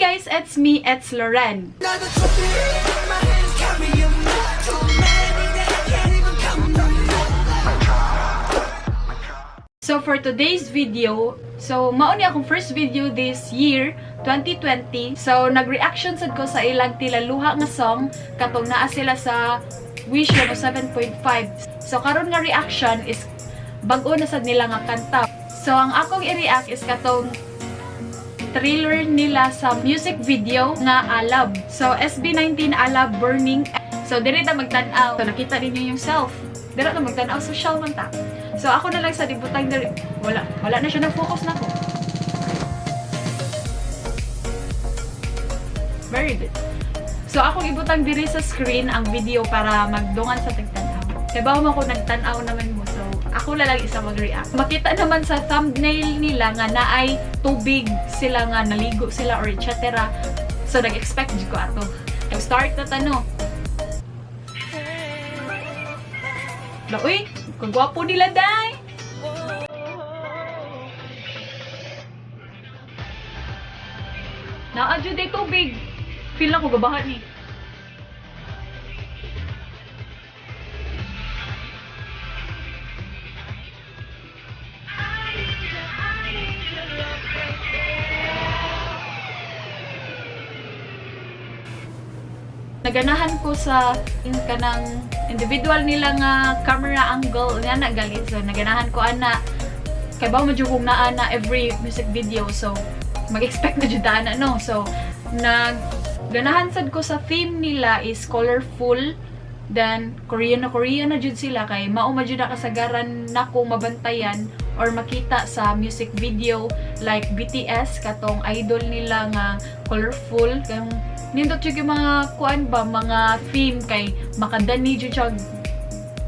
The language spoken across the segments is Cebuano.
Guys, it's me, it's Loren. Another trophy in my hands, carry 'em. Too many that I can't even count 'em. So for today's video, so mao ni akong first video this year, 2020. So nag-reaction sad ko sa ilang Tilaluha nga song katong naa sila sa Wish 107.5. So karon nga reaction is bag-o na sad nila nga kanta. So ang akong i-react is katong trailer nila sa music video nga Alab. So SB19 Alab Burning. So diri ta magtan-aw. So nakita ninyo yung self. Diri ta magtan-aw, social man ta. So ako na lang sa dibutang diri. Wala wala na siya nag-focus na ko. Very good. So akong ibutang diri sa screen ang video para magdungan sa tagtan-aw. Kay bawo man ko nagtan-aw naman mo. So ako na lang isa mag-react. Makita naman sa thumbnail nila nga naay tubig sila nga naligo sila or etc. So nag-expect jud ko ato. Nag-start na tano. La uy, kagwapo nila day. Naa jud day tubig. Feel na ko gabahan ni. Naganahan ko sa kanang individual nila nga camera angle nga na galit. So naganahan ko ana kay ba mo jud kung naa na every music video, so mag-expect na jud ta ana, no? So nagganahan sad ko sa theme nila is colorful, then Korean na Korean na jud sila kay mao man jud na kasagaran nako mabantayan or makita sa music video, like BTS katong idol nila nga colorful kay nindot jud yung mga kuan ba, mga theme kay makadani jud siya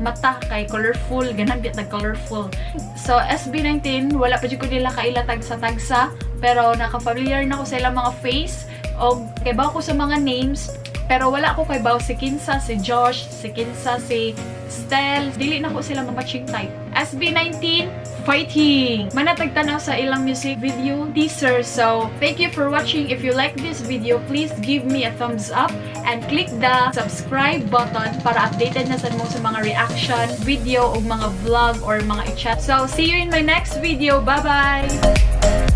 mata kay colorful, ganan bit nag colorful. So SB19, wala pa jud ko nila kaila tagsa-tagsa, pero naka-familiar na ko sa ilang mga face og kay ko sa mga names, pero wala ko kay baw si kinsa si Josh, si kinsa si Stel. Dili na ko sila mamatching type. SB19 fighting! Manatag tanaw sa ilang music video teaser. So, thank you for watching. If you like this video, please give me a thumbs up and click the subscribe button para updated na sad mo sa mga reaction video o mga vlog or mga i-chat. So, see you in my next video. Bye-bye!